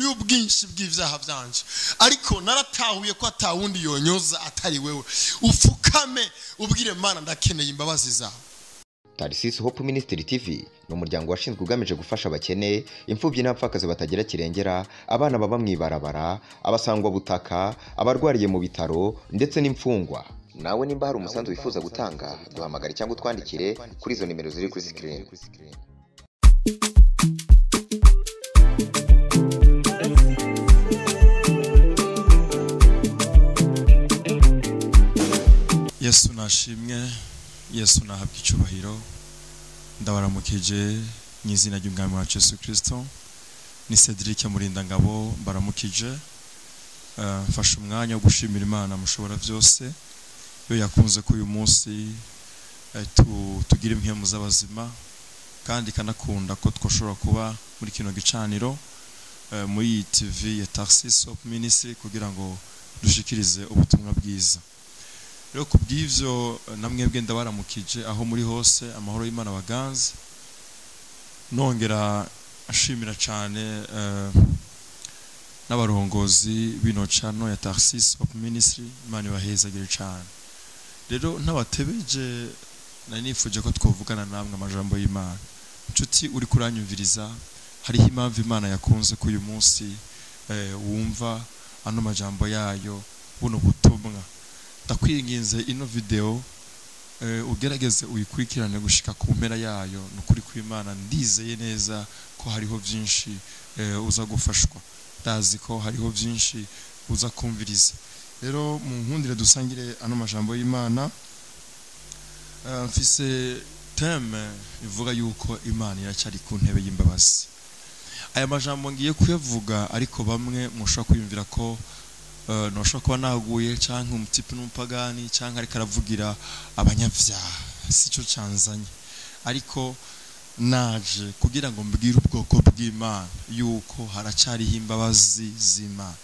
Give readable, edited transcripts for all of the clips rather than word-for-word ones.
y'ubwinshi bw'ivyaha byanje, ariko naratahuye ko atawundi yonyoza atari wewe. Ufukame ubwire Mana ndakeneye imbabazi zawe. Tarsis Hope Ministry TV ni umuryango washinzwe ugamije gufasha abakene, imfubyi n'abapfakazi batagira kirengera, abana baba mu ibarabara, abasangwa butaka, abarwariye mu bitaro ndetse n'imfungwa. Nawe nimba hari umusanzu wifuza gutanga, duhamagare cyangwa utwandikire kuri izo nimero ziri kuri screen. Yesu nashimwe, Yesu nahabwa icyubahiro. Ndabaramukije mu izina ry'Umwami wacu Yesu Kristo. Ni Cedric Murindangabo mbaramukije. Mfashe umwanya wo gushimira Imana mushobora byose, yo yakunze ko uyu munsi tugira impemu z'abazima, kandi kanakunda ko twoshobora kuba muri kino gicaniro muri iyi TV ya Tarsis Hope Ministry kugira ngo dushikirize ubutumwa bwiza. Rero kubw'ivyo namwebwe ndabaramukije aho muri hose, amahoro y'Imana baganze. Nongera ashimira cyane n'abarongozi bino cano ya Tarsis Hope Ministry, Imana ibahezagire cyane. Rero ntabatebeje, nari nifuje ko twovugana namwe amajambo y'Imana. Nshuti uri kuranyumviriza, hariho impamvu Imana yakunze ko uyu munsi wumva ano majambo yayo, buno butumwa. Ndakwinginze ino video ugerageze uyikurikirane gushika ku mpera yayo. Nukuri kw'Imana ndizeye neza ko hariho byinshi uza gufashwa, ndazi ko hariho byinshi uza kumviriza. Rero mu nkundire dusangire ano majambo y'Imana. Mfise theme ivuga yuko Imana iracyari ku ntebe y'imbabazi. Aya majambo ngiye kuyavuga, ariko bamwe mushobora kwiyumvira ko noshobora kuba naguye canke umutipe n'umupagani canke ariko aravugira abanyavyaha, sico canzanye. Ariko naje kugira ngo mbwire ubwoko bw'Imana yuko haracyariho imbabazi z'Imana.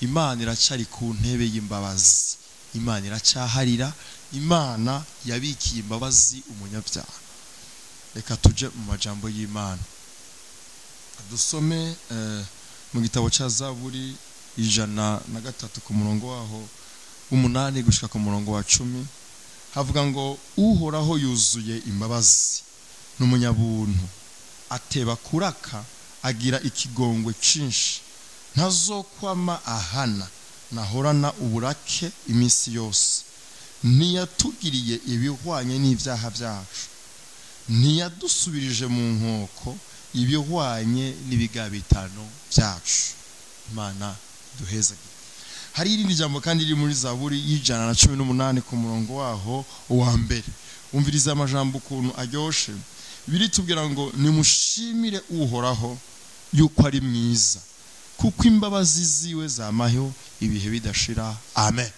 Imana iracyari ku ntebe y'imbabazi, Imana iracyaharira, Imana yabikiye imbabazi umunyabyaha. Reka tuje mu majambo y'Imana, dusome mu gitabo ca Zaburi 103 ku murongo waho 8 gushika ku murongo wa 10. Havuga ngo Uhoraho yuzuye imbabazi n'umunyabuntu, ateba kuraka, agira ikigongwe cinshi, ntazokwama ahana, nahorana uburake iminsi yose. Ntiyatugiriye ibihwanye n'ivyaha byacu, ntiyadusubirije mu nkoko ibihwanye n'ibigabitano byacu. Imana duhezagire. Hari irindi jambo kandi riri muri Zaburi 118 ku murongo waho wa mbere. Umviriza amajambo ukuntu aryoshe. Biritubwira ngo nimushimire Uhoraho yuko ari mwiza, kuko imbabazi ziwe zamaho ibihe bidashira. Amen.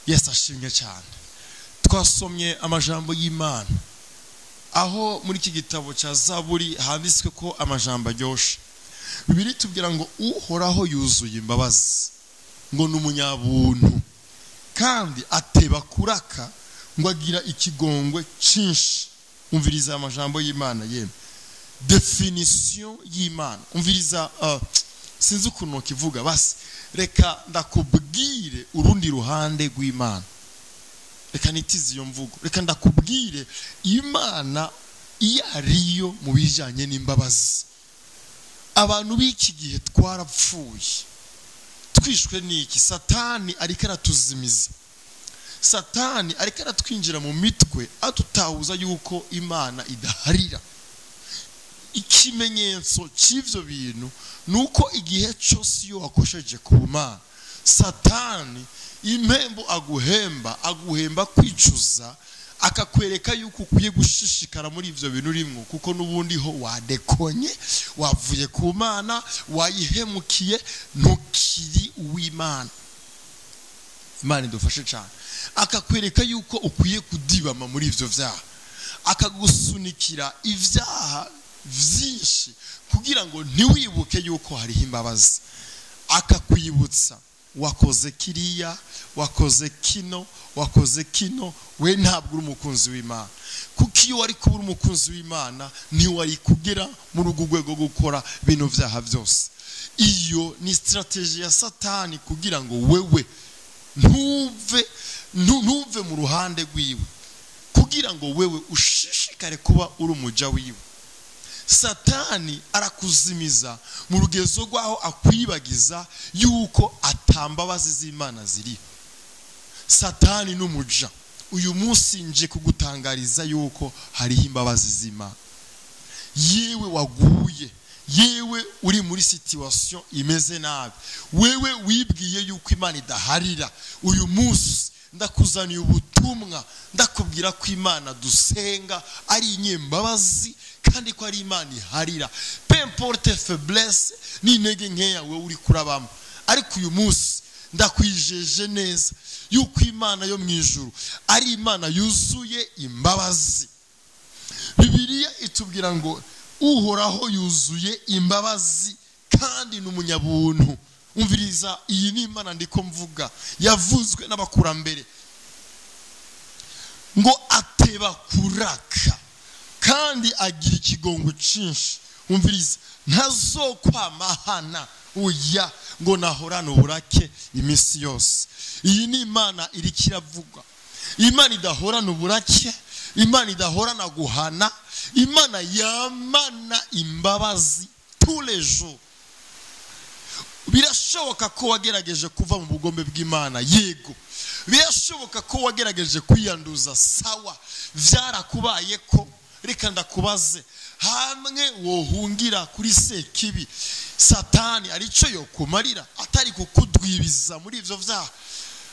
Yesu ashimwe cyane. Twasomye amajambo y'Imana aho muri iki gitabo cya Zaburi handitswe ko amajambo aryoshe. Bibiri tubwira ngo Uhoraho yuzuye imbabazi, ngo n'umunyabuntu, kandi ateba kuraka, ngo agira ikigongwe cinshi. Umviriza amajambo y'Imana yemwe, definition y'Imana. Umviriza, sinzi ukuntu kivuga, basi reka ndakubwire urundi ruhande rw'Imana. Reka nitize iyo mvugo, reka ndakubwire Imana iyo ariyo mu bijanye n'imbabazi. Abantu b'iki gihe twarapfuye, twishwe n'iki? Satani ariko aratuzimiza, Satani ariko aratwinjira mu mitwe, adutahuza yuko Imana idaharira. Ikimenyetso cy'ivyo bintu nuko igihe cyose iyo wakosheje ku Mana, Satani impembo aguhemba, aguhemba kwicuza, akakwereka yuko ukwiye gushishikara muri ivyo bintu rimwe, kuko nubundi ho wadekonye, wavuye ku Mana, wayihemukiye, ntukiri uw'Imana. Imana idufashe cyane. Akakwereka yuko ukwiye kudibama muri ivyo vyaha, akagusunikira ivyaha vyinshi kugira ngo ntiwibuke yuko hariho imbabazi. Akakwibutsa wakoze kiriya, wakoze kino, wakoze kino, we ntabwo uri umukunzi w'Imana. Kuko iyo wari kuba umukunzi w'Imana ntiwari kugera muri urwo rwego gukora bino vyaha byose. Iyo ni strategy ya Satani kugira ngo wewe ntuve mu ruhande rwiwe, kugira ngo wewe ushishikare kuba uri umuja wiwe. Satani arakuzimiza mu rugezo rwaho akwibagiza yuko atambabazi z'Imana ziri. Satani n'umuja. Uyu munsi nje kugutangariza yuko hariho imbabazi z'Imana. Yewe waguye, yewe uri muri situation imeze nabi, wewe wibwiye yuko Imana idaharira, uyu munsi ndakuzaniye ubutumwa, ndakubwira ko Imana dusenga ari inyembabazi kandi ko ari Imana iharira. Peu importe faiblesse n'intege nkeya wewe uri kurabamo, ariko uyu munsi ndakwijeje neza yuko Imana yo mu ijuru ari Imana yuzuye imbabazi. Bibiliya itubwira ngo Uhoraho yuzuye imbabazi kandi n'umunyabuntu. Umviriza, iyi ni Imana ndiko mvuga, yavuzwe n'abakurambere ngo ateba kuraka kandi agira ikigongo cyinshi. Umviriza, ntazokwamahana uya ngo nahorana uburake iminsi yose. Iyi ni Imana iri kiravuga, Imana idahorana uburake, Imana idahorana guhana, Imana yamana imbabazi tous les jours. Birashoboka ko wagerageje kuva mu bugombe bw'Imana, yego. Birashoboka ko wagerageje kwiyanduza, sawa, vyarakubaye ko. Reka ndakubaze, hamwe wohungira kuri sekibi, Satani arico yokumarira atari kukudwibiza muri ivyo vyaha,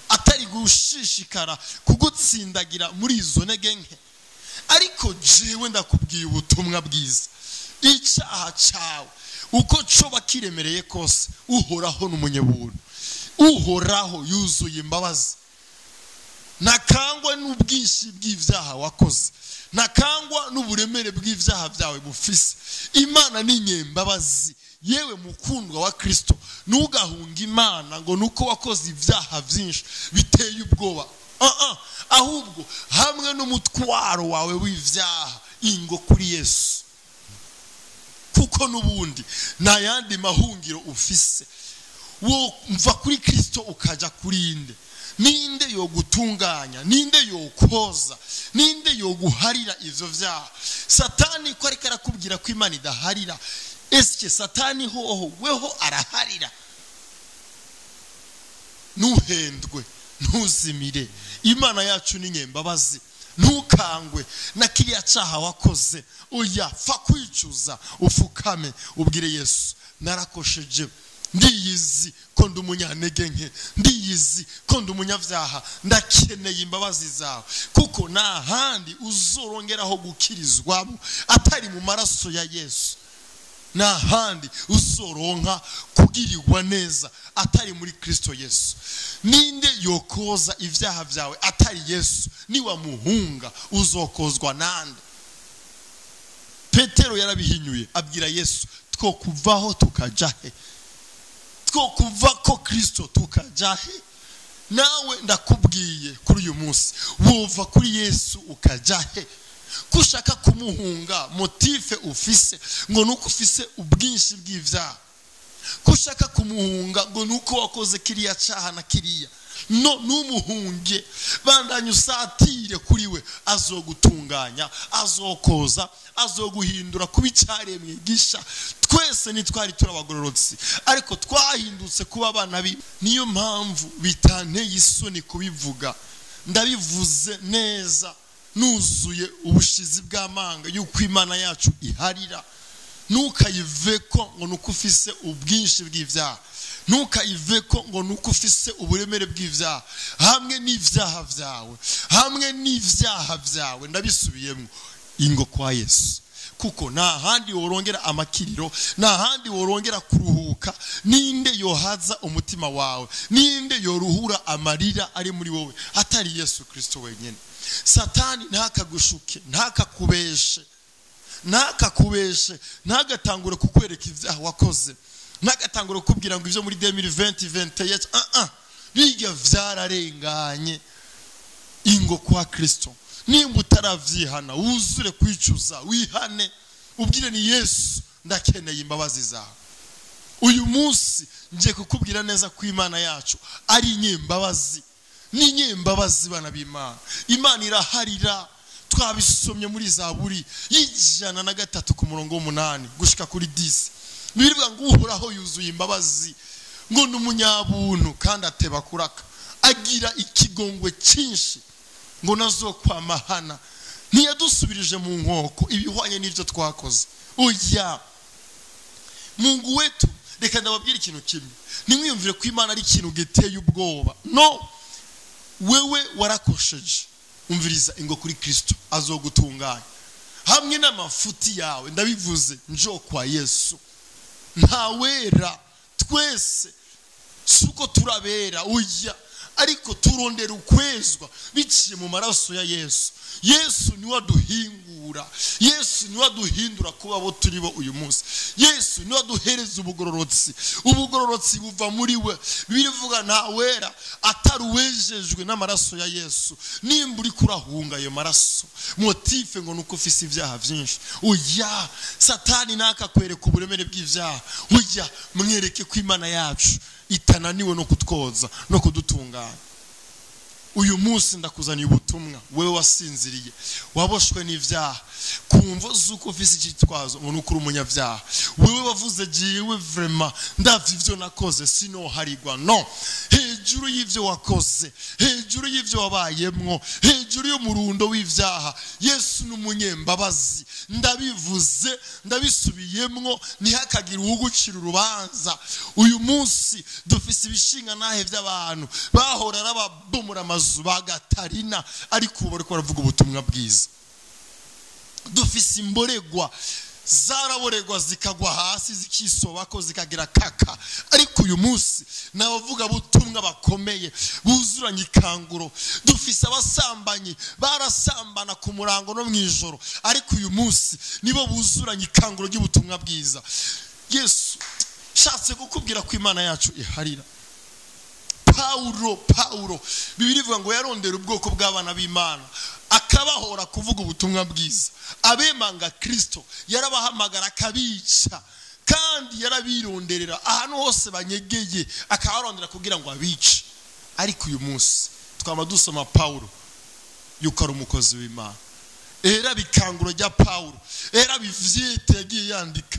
atari gushishikara kugutsindagira muri izo ntege nke. Ariko jewe ndakubwiye ubutumwa bwiza, icyaha cyawe uko coba kiremereye kose, Uhoraho n'umunyabuntu, Uhoraho yuzuye imbabazi. Nakangwa n'ubwinshi bw'ivyaha wakoze, nakangwa n'uburemere bw'ivyaha byawe bufise. Imana ni nyembabazi. Yewe mukundwa wa Kristo, ntugahunga Imana ngo nuko wakoze ivyaha byinshi biteye ubwoba. Ahubwo hamwe n'umutwaro wawe w'ivyaha ingo kuri Yesu, kuko n'ubundi nta yandi mahungiro ufise. Wumva kuri Kristo ukaja kuri inde? Ninde yogutunganya? Ninde yokoza? Ninde yoguharira ivyo vyaha? Satani ko ariko arakubwira ko Imana idaharira, eske Satani hoho weho araharira? Ntuhendwe, ntuzimire. Imana yacu ni nyembabazi. Ntukangwe na kiriya cyaha wakoze, oya, fa kwicuza, ufukame ubwire Yesu, narakosheje, ndiyizi ko ndi umunyantege nke, ndiyizi ko ndi umunyabyaha, ndakeneye imbabazi zawe, kuko nta handi uzorongeraho gukirizwamo atari mu maraso ya Yesu. Nta handi uzoronka kugirirwa neza atari muri Kristo Yesu. Ninde yokoza ivyaha vyawe atari Yesu? Niwamuhunga uzokozwa nande? Petero yarabihinyuye abwira Yesu, two kuvaho tukaja he? Two kuva ko Kristo tukaja he? Nawe ndakubwiye kuri uyu munsi, wova kuri Yesu ukaja he? Kushaka kumuhunga motife ufise ngo nuko ufise ubwinshi bw'ivyaha, kushaka kumuhunga ngo nuko wakoze kiriya cyaha na kiriya, no numuhunge, bandanye usatire kuri we, azogutunganya, azokoza, azoguhindura kuba icyaremwe gisha. Twese nitwari turabagororotsi, ariko twahindutse kuba abana bi. Niyo mpamvu bitanteye isoni kubivuga, ndabivuze neza nuzuye ubushizi bw'amanga yuko Imana yacu iharira. Ntukayiveko ngo nuko ufise ubwinshi bw'ivyaha, ntukayiveko ngo nuko ufise uburemere bw'ivyaha. Hamwe n'ivyaha vyawe, hamwe n'ivyaha vyawe, ndabisubiyemo, ingo kwa Yesu, kuko nta handi worongera amakiriro, nta handi worongera kuruhuka. Ninde yohaza umutima wawe? Ninde yoruhura amarira ari muri wowe atari Yesu Kristo wenyine? Satani ntakagushuke, ntakakubeshe, ntakakubeshe, ntagatangure kukwereka ivyaha wakoze, ntagatangure kukubwira ngo ivyo muri 2020 21 bijya vyararenganye. Ingo kwa Kristo. Nimba utaravyihana, wuzure kwicuza, wihane, ubwire ni Yesu, ndakeneye imbabazi zawe. Uyu munsi ngiye kukubwira neza ko Imana yacu ari inyembabazi. Ni inyembabazi bana b'Imana. Imana iraharira. Twabisomye muri Zaburi 103 ku murongo 8 gushika kuri 10. Bibiliya ngo Uhoraho yuzuye imbabazi, ngo ni umunyabuntu kandi ateba kuraka, agira ikigongwe cyinshi, ngo nazo kwamahana. Ntiyadusubirije mu nkoko ibihwanye n'ibyo twakoze. Oya, Mungu wetu, reka ndababwira ikintu kimwe. Nimwiyumvire ko Imana ari ikintu giteye ubwoba. No, wewe warakosheje. Umviriza, ingo kuri Kristo azogutunganya hamwe n'amafuti yawe. Ndabivuze njo kwa Yesu. Ntawera twese suko turabera, oya, ariko turondera ukwezwa biciye mu maraso ya Yesu. Yesu niwe aduhingura, Yesu niwe aduhindura kuba abo turi bo uyu munsi. Yesu niwe aduhereza ubugororotsi, ubugororotsi buva muri we. Bibiliya ntawera atari uwejejwe n'amaraso ya Yesu. Nimba uri kurahunga ayo maraso, motife ngo nuko ufise ibyaha byinshi, oya, Satani nakakwereka uburemere bw'ibyaha. Oya, mwereke ko Imana yacu itananiwe no kutwoza no kudutunganya. Uyu munsi ndakuzaniye ubutumwa. Wewe wasinziriye, waboshwe n'ivyaha, kumva zuko ufise icyitwazo ngo nukuri umunyabyaha. Wewe wavuze jiwe vraiment ndavye ivyo nakoze sinoharigwa. No, hejuru y'ivyo wakoze, hejuru y'ivyo wabayemwo, hejuru y'umurundo w'ivyaha, Yesu ni umunyembabazi. Ndabivuze, ndabisubiyemwo, ntihakagira uwugucira urubanza. Uyu munsi dufise ibishinga nahe by'abantu bahora arababomora amazu bagatarina, ariko ubu bariko baravuga ubutumwa bwiza. Dufise imboregwa zaraboregwa zikagwa hasi zikisobako zikagira kaka, ariko uyu munsi n'abavuga butumwa bakomeye buzuranye ikanguro. Dufise abasambanyi barasambana ku murango no mwijoro, ariko uyu munsi nibo buzuranye ikanguro ry'ubutumwa bwiza. Yesu shatse kukubwira ko Imana yacu iharira. Paulo Bibiliya ivuga ngo yarondera ubwoko bw'abana b'Imana akabahora kuvuga ubutumwa bwiza. Abemanga Kristo yarabahamagara akabica, kandi yarabironderera ahantu hose banyegeye akabarondera kugira ngo abice. Ariko uyu munsi twama dusoma Paulo yuko ari umukozi w'Imana. Era bikanguro rya Paulo, era bivyete yagiye yandika,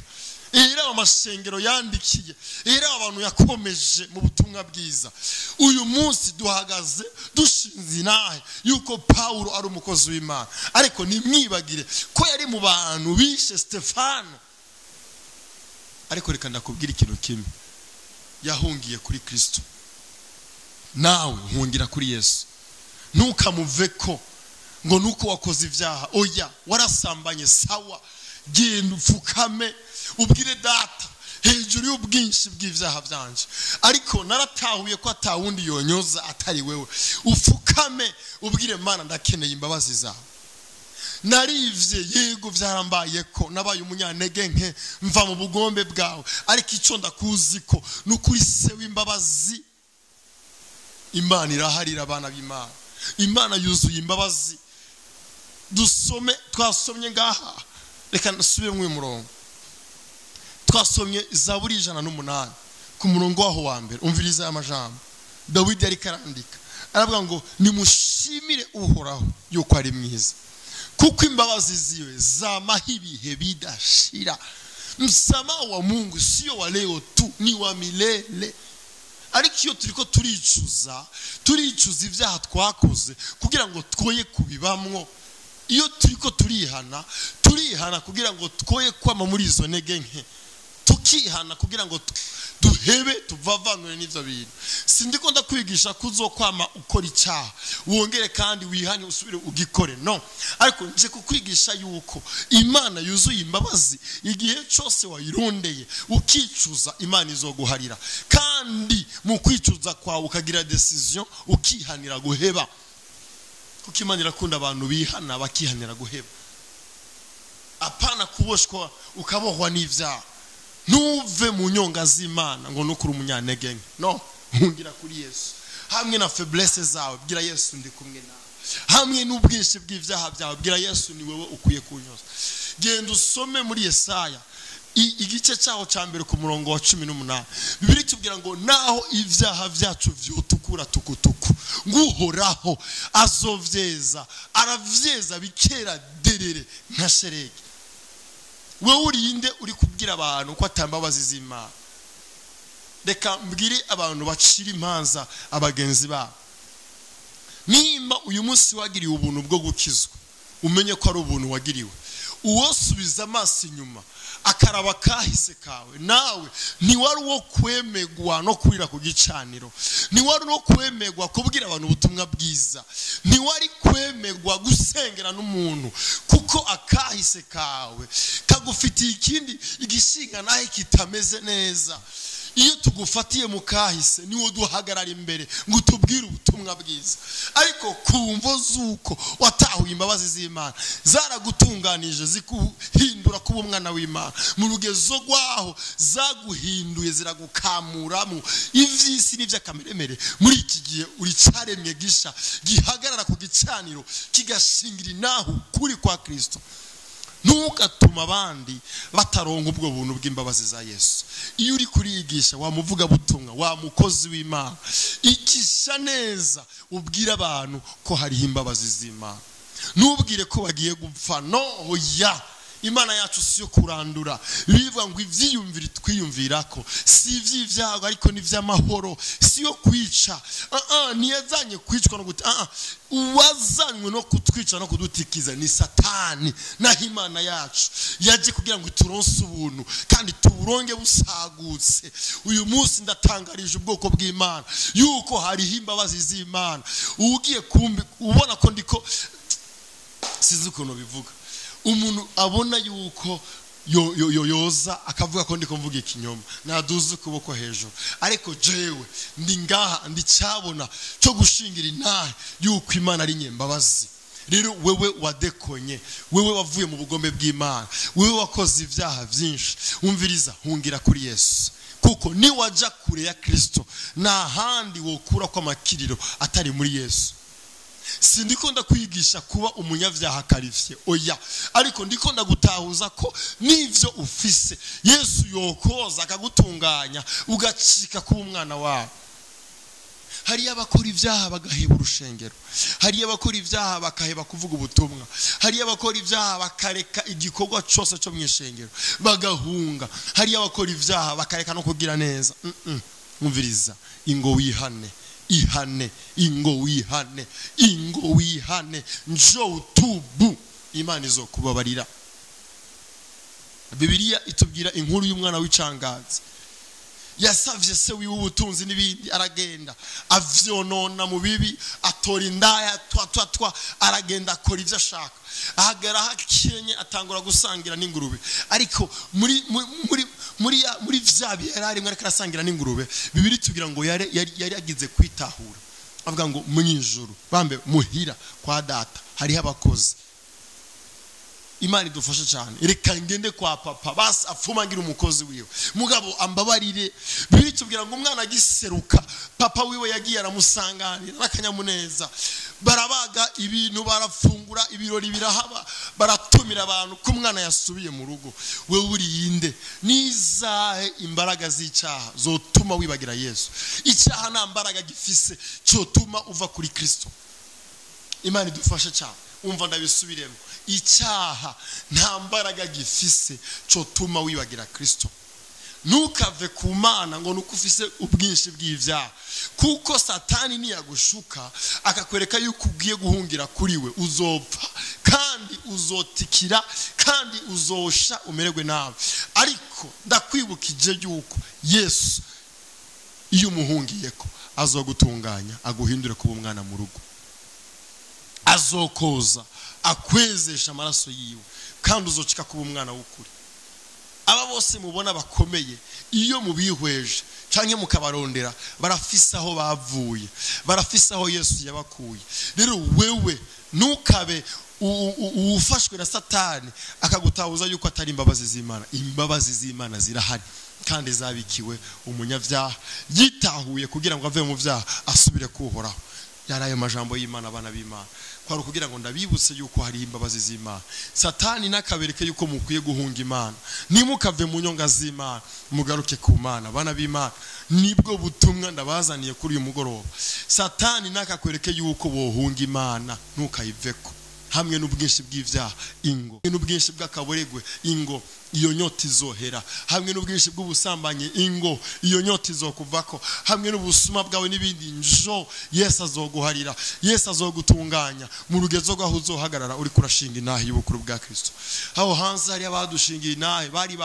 era amashengero yandikiye, era abantu yakomeje mu butumwa bwiza. Uyu munsi duhagaze dushinze inahe yuko Paulo ari umukozi w'Imana, ariko nimwibagire ko yari mu bantu bishe Stefano. Ariko reka ndakubwira ikintu kimwe, yahungiye kuri Kristo, nawe hungira kuri Yesu. Ntukamuveko ngo nuko wakoze ibyaha. Oya, warasambanye sawa, genda upfukame ubwire data hejuru y'ubwinshi bw'ibyaha byanje, ariko naratahuye ko atawundi yonyoza atari wewe. Upfukame ubwire Mana ndakeneye imbabazi zawe. Narivye, yego byarambaye ko nabaye umunyantege nke mva mu bugombe bwawe, ariko icyo ndakuzi ko nukuri se w'imbabazi. Imana iraharira abana b'Imana. Imana yuzuye imbabazi. Dusome, twasomye ngaha, reka nsubire mu murongo. Twasomye Zaburi 108 ku murongo waho wa mbere. Umviriza aya majambo Dawidi yari karandika, aravuga ngo nimushimire Uhoraho yuko ari mwiza, kuko imbabazi ziwe zamaho ibihe bidashira. Msamaha wa Mungu sio wa leo tu, ni wa milele. Ariko iyo turiko turicuza ibyaha twakoze kugira ngo twoye kubibamwo. Iyo turiko turihana kugira ngo twoye kwama muri izo ntege nke, tukihana kugira ngo duhebe tuvavanure n'ivyo bintu. Sindiko ndakwigisha kuzokwama ukora icyaha wongere kandi wihane usubire ugikore, no, ariko nje kukwigisha yuko Imana yuzuye imbabazi. Igihe cyose wayirondeye ukicuza, Imana izoguharira, kandi mu kwicuza kwawe ukagira decision ukihanira guheba, kuko Imana irakunda abantu bihana bakihanira guheba, apana kuboshwa ukabohwa n'ivyaha. Ntuve mu nyonga z'Imana ngo nukuri umunyantege nke. No, hungira kuri Yesu. Hamwe na faiblesse zawe bwira Yesu ndi kumwe nawe. Hamwe n'ubwinshi bw'ivyaha byawe bwira Yesu ni wewe ukwiye kunyoza. Genda usome muri Yesaya Igice cyaho cya mbere ku murongo wa 18, Bibiliya itubwira ngo naho ibyaha byacu vyotukura tukutuku, nguhoraho azovyeza, aravyeza bikera derere nka sheregi. Wewe urinde uri kubwira abantu ko atambabazi z'Imana? Reka mbwire abantu bacira imanza abagenzi babo, nimba uyu munsi wagiriwe ubuntu bwo gukizwa, umenye ko ari ubuntu wagiriwe. Uwosubiza amaso inyuma akaraba kahise kawe, nawe ntiwari uwo kwemegwa no kurira ku gicaniro, ntiwari uwo kwemegwa kubwira abantu ubutumwa bwiza, ntiwari kwemegwa gusengera n'umuntu, kuko akahise kawe kagufitiye ikindi igishinga nahe kitameze neza. Iyo tugufatiye mu kahise niwo duhagarara imbere ngo utubwire ubutumwa bwiza. Ariko ku mvo z'uko watahuye imbabazi z'Imana zaragutunganije zikuhindura kuba umwana w'Imana, mu rugezo rwaho zaguhinduye ziragukamuramo ivy'isi n'ivy'akameremere. Muri iki gihe uri caremwe gisha gihagarara ku gicaniro kigashingira inaho kuri kwa Kristo. Ntugatuma abandi bataronka ubwo buntu bw'imbabazi za Yesu. Iyo uri kuriyigisha wa muvuga butumwa, wa mukozi w'Imana, igisha neza, ubwira abantu ko hariho imbabazi z'Imana. Ntubwire ko bagiye gupfa, no oya. Imana yacu si yo kurandura. Bivuga ngo ivyiyumvire twiyumvirako si ivy'ivyago ariko ni vy'amahoro, si yo kwica. Ntiyazanye kwicwa no guta. Uwazanywe no kutwica no kudutikiza ni Satani. Naho Imana yacu yaje kugira ngo ituronse ubuntu kandi tuburonge busagutse. Uyu munsi ndatangarije ubwoko bw'Imana yuko hariho imbabazi z'Imana. Ugiye kumbi ubona ko ndiko sizi ukuntu bivuga, umuntu abona yuko yoza akavuga ko ndiko mvuga ikinyoma, naduze ukuboko hejuru. Ariko jewe ndi ngaha ndi cyabona cyo gushingira intahe yuko Imana ari nyembabazi. Rero wewe wadekonye, wewe wavuye mu bugombe bw'Imana, wewe wakoze ibyaha byinshi, umviriza, hungira kuri Yesu. Kuko niwaja kure ya Kristo nta handi wokura kwa makiriro atari muri Yesu. Sindiko ndakwigisha kuba umunyavyaha karivye, oya, ariko ndiko ndagutahuza ko nivyo ufise Yesu yokoza akagutunganya ugacika kuba umwana wawe. Hari abakora ibyaha bagaheba urushengero, hari abakora ibyaha bakaheba kuvuga ubutumwa, hari abakora ibyaha bakareka igikorwa cyose cyo mwishengero bagahunga, hari abakora ibyaha bakareka no kugira neza. Umviriza, ingo wihane, ihane, ingo wihane, ingo wihane, njo utubu, Imana izokubabarira. Bibiliya itubwira inkuru y'umwana w'icangazi yasavye se wiwe ubutunzi n'ibindi, aragenda avyonona mu bibi, atora indaya twa twa twa, aragenda akora ivyo ashaka, ahagera hakenye atangura gusangira n'ingurube. Ariko muri muri muri muri vya bihe yari ariko arasangira n'ingurube, Bibiliya itubwira ngo yari yagize kwitahura, avuga ngo mwijuru bambe muhira kwa data hariho abakozi. Imana idufashe cyane, reka ngende kwa papa basi afuma ngira umukozi wiwe, mugabo ambabarire. Bibiliya itubwira ngo umwana agiseruka papa wiwe yagiye aramusanganira n'akanyamuneza, barabaga ibintu, barafungura, ibirori birahaba, baratumira abantu ko umwana yasubiye mu rugo. Wewe urinde nizahe imbaraga z'icyaha zotuma wibagira Yesu? Icyaha nta mbaraga gifise cyotuma uva kuri Kristo. Imana idufashe cyane. Umva ndabisubiremo, icyaha nta mbaraga gifise cyotuma wibagira Kristo. Ntukave ku Mana ngo nuko ufise ubwinshi bw'ivyaha, kuko Satani niyagushuka akakwereka yuko ugiye guhungira kuri we, uzopfa kandi uzotikira kandi uzosha umererwe nabi. Ariko ndakwibukije yuko Yesu iyo umuhungiyeko azogutunganya, aguhindure kuba umwana mu rugo, azokoza akwezesha amaraso yiwe, kandi uzocika kuba umwana w'ukuri. Aba bose mubona bakomeye, iyo mubihweje canke mukabarondera, barafise aho bavuye, barafise aho Yesu yabakuye. Rero wewe ntukabe ufashwe na Satani akagutahuza yuko atari imbabazi z'Imana. Imbabazi z'Imana zirahari kandi zabikiwe umunyavyaha yitahuye kugira ngo ave mu vyaha asubire kuhoraho. Yari ayo majambo y'Imana, abana b'Imana, kwari kugira ngo ndabibutse yuko hari imbabazi z'Imana. Satani nakabereke yuko mukwiye guhunga Imana, nimukave mu nyonga z'Imana, mugaruke ku Mana. Abana b'Imana, nibwo butumwa ndabazaniye kuri uyu mugoroba. Satani nakakwereke yuko bohunga Imana, ntukayiveko. Hamwe n'ubwinshi bw'ivyaha ingo, n'ubwinshi bw'akaboregwe ingo, iyo nyota izohera. Hamwe n'ubwinshi bw'ubusambanyi ingo, iyo nyota izokuvako. Hamwe n'ubusuma bwawe n'ibindi, njo Yesu azoguharira, Yesu azogutunganya mu rugezo rwaho uzohagarara uri kurashinga inahe y'ubukuru bwa Kristo. Aho hanze hari abadushingiye inahe bari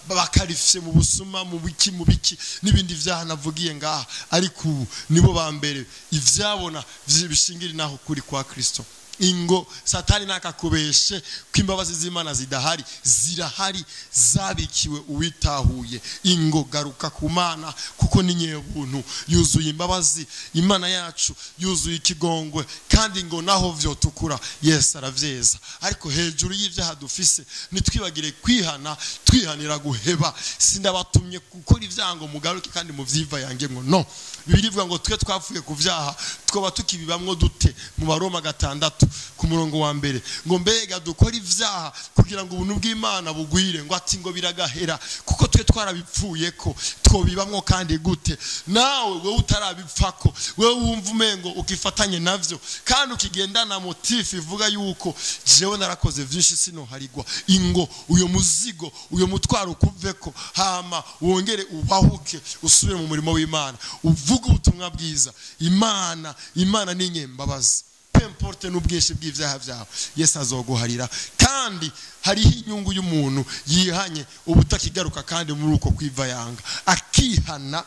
bakarifye mu busuma, mu biki, mu biki n'ibindi vyaha navugiye ngaha, ariko ubu nibo ba mbere ivyabona bishingira inaho kuri kwa Kristo. Ingo Satani nakakubeshe ko imbabazi z'Imana zidahari, zirahari, zabikiwe uwitahuye. Ingo garuka ku Mana, kuko ni nyebuntu yuzuye imbabazi. Imana yacu yuzuye ikigongwe, kandi ngo naho vyotukura Yesu aravyeza. Ariko hejuru y'ivyaha dufise nitwibagire kwihana, twihanira guheba. Sindabatumye gukora ivyaha ngo mugaruke kandi muvyiva yange ngo no. Bibiliya ivuga ngo twe twapfuye ku vyaha twaba tukibibamwo dute? Mu Baroma 6 ku murongo wa 1 ngo mbega dukora ivyaha kugira ngo ubuntu bw'Imana bugwire, ngo ati ngo biragahera, kuko twe twarabipfuye ko twobibamwo kandi gute? Nawe wewe utarabipfako, wewe wumva umengo ukifatanye navyo kandi ukigendana motif ivuga yuko jewe narakoze vyinshi sinoharigwa, ingo uyo muzigo uyo mutwaro ukuveko, hama wongere ubahuke usubire mu murimo w'Imana, uvuge ubutumwa bwiza. Imana ni nyembabazi, peu importe n'ubwinshi bw'ivyaha vyawe, Yesu azoguharira. Kandi hariho inyungu y'umuntu yihanye ubutakigaruka kandi muri uko kwiva yanga, akihana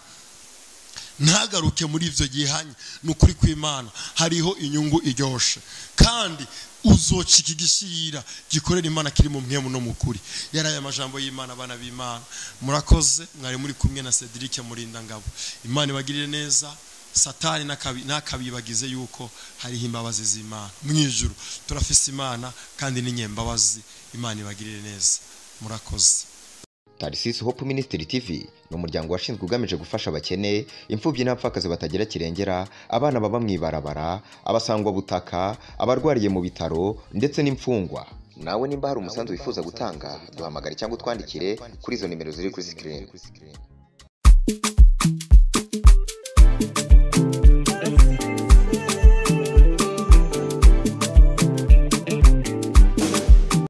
ntagaruke muri ivyo yihanye. Nukuri kw'Imana hariho inyungu iryoshe, kandi uzocika igishirira gikorera Imana kiri mu mpwemu no mukuri. Yari aya majambo y'Imana, abana b'Imana. Murakoze, mwari muri kumwe na Cedric Murindangabo. Imana ibagirire neza. Satani nakabibagize yuko hariho imbabazi z'Imana mwijuru. Turafise Imana kandi ni nyembabazi. Imana ibagirire neza. Murakoze. Tarisisi Hope Ministry TV ni umuryango washinzwe ugamije gufasha abakene, imfubyi n'abapfakazi batagira kirengera, abana baba mw'ibarabara, abasangwa butaka, abarwariye mu bitaro ndetse n'imfungwa. Nawe nimba hari umusanzu wifuza gutanga, duhamagare cyangwa utwandikire kuri izo nimero ziri kuri screen.